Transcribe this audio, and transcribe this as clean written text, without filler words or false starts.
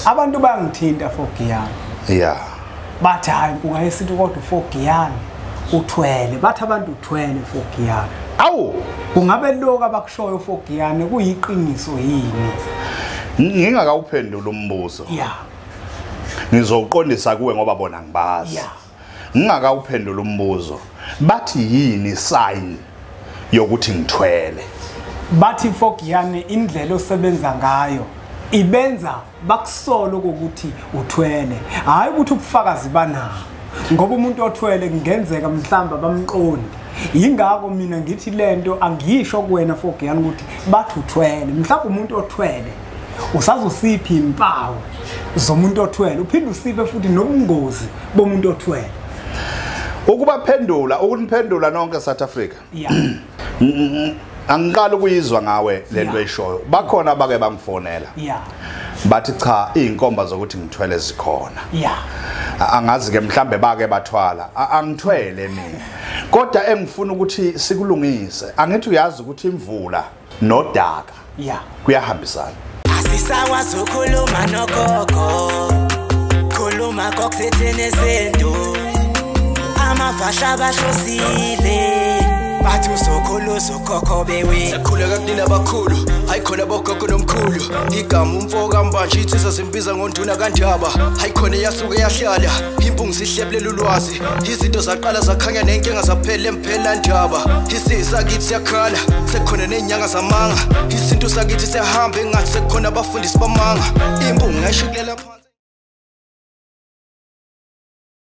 Abantu bayangithinta Fogiyane. Yeah. Bathi hayi Mpunga Yesintu kodwa uFogiyane uthwele. Bathi abantu uthwele Fogiyane. Awu, kungabe lokho abakushoyo Fogiyane kuyiqiniso yini? Ngingakawuphendula umbuzo. Yeah. Ngizowuqondisa kuwe ngoba bona ngibazi. Yeah. Ngingakawuphendula umbuzo. Bathi yini sign yokuthi ngithwele? Bathi Fogiyane indlela osebenza ngayo ibenza bakusolo ukuthi uthwele. Hayi ukuthi ubufakazi banawo. Ngoba umuntu othwele kungenzeka mhlamba bamqonde. Yingakho mina ngithi lento angisho kuwena Fogiyane ukuthi bathi uthwele. Mhlawumbe umuntu othwele usazosiphi impawu zomuntu othwele, uphinde usiphe futhi nobungozi bomuntu othwele. Ukubaphendula, ukuniphendula nonke South Africa. Yeah. Angiqala ukuyizwa ngawe lento eshoyo. Bakhona abake bangifonela. Yeah. Bathi cha, izinkomba zokuthi ngithwele zikhona. Yeah. Angazi ke mhlambe bake bathwala. Angithwele mina. Kodwa engifuna ukuthi sikulungise. Angithi uyazi ukuthi imvula nodaka. Yeah. Kuyahambisana. Asisakwazi ukukhuluma nogogo. Khuluma kokusethene izinto. Amavasha bahlosile. Bathi usokhulu ukhokho bewe. Sakhuleka kunina abakhulu, hayi khona bogogo nomkhulu. Igama umfo kaMbanje insizwa simbiza ngonduna kaNdaba. Hayi khona yasuke yahlala, impungu sihlebulela ulwazi. Izinto zaqala zakhanya nenkinga zaphela emphela ndaba. Isizwe sakithi siyakhala, sekukhona nezinyanga zamanga. Isintu sakithi siyahamba engathi sekukhona abafundisi bamanga. Impungu ngayishikulela phansi.